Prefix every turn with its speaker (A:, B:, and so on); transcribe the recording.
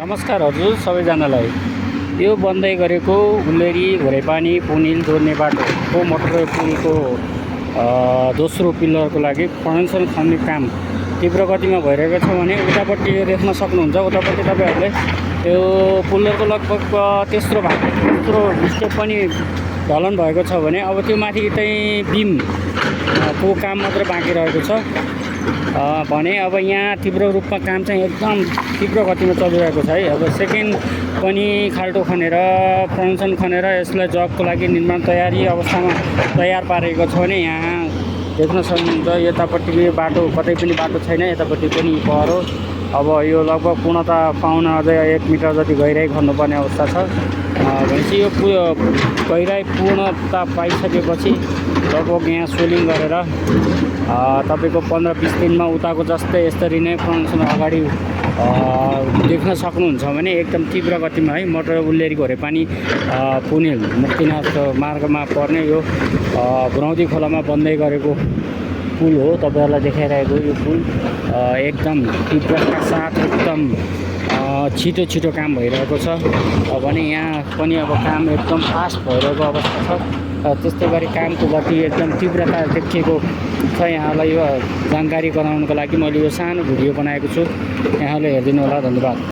A: नमस्कार हजुर सबैजनालाई। यो बन्दै गरेको हुल्लेरी घोरेपानी पुनिल जोड्ने बाटोको मोटर पुलको दोस्रो पिल्लरको लागि फाउन्डेसन खन्ने काम तीव्र गतिमा भइरहेको छ भने उतापट्टि देख्न सक्नुहुन्छ। उतापट्टि तपाईँहरूले यो पिल्लरको लगभग तेस्रो स्टेप पनि ढलन भएको छ भने अब त्यो माथि चाहिँ बिमको काम मात्र बाँकी रहेको छ भने अब यहाँ तीव्र रूपमा काम चाहिँ एकदम तीव्र गतिमा चलिरहेको छ है। अब सेकेन्ड पनि खाल्टो खनेर फाउन्डेसन खनेर यसलाई जगको लागि निर्माण तयारी अवस्थामा तयार पारेको छ भने यहाँ देख्न सक्नुहुन्छ। यतापट्टि बाटो कतै पनि बाटो छैन, यतापट्टि पनि पहरो। अब यो लगभग पूर्णता पाउन अझै 1 मिटर जति गहिराई खन्नुपर्ने अवस्था छ भनेपछि यो गहिराई पूर्णता पाइसकेपछि लगभग यहाँ सोलिङ गरेर तपाईँको 15-20 दिनमा उताको जस्तै यसरी नै फाउन्डेसन अगाडि देख्न सक्नुहुन्छ भने एकदम तीव्र गतिमा है मोटर हुल्लेरी घोरेपानी पुनिल मुक्तिनाथ मार्गमा पर्ने यो घुराउँदी खोलामा बन्दै गरेको पुल हो। तपाईँहरूलाई देखाइरहेको यो पुल एकदम तीव्रताका साथ एकदम छिटो काम भइरहेको छ भने यहाँ पनि अब काम एकदम फास्ट भइरहेको अवस्था छ। त्यस्तै गरी कामको गति एकदम तीव्रता देखिएको छ। यहाँलाई यो जानकारी गराउनको लागि मैले यो सानो भिडियो बनाएको छु, यहाँले हेरिदिनु होला। धन्यवाद।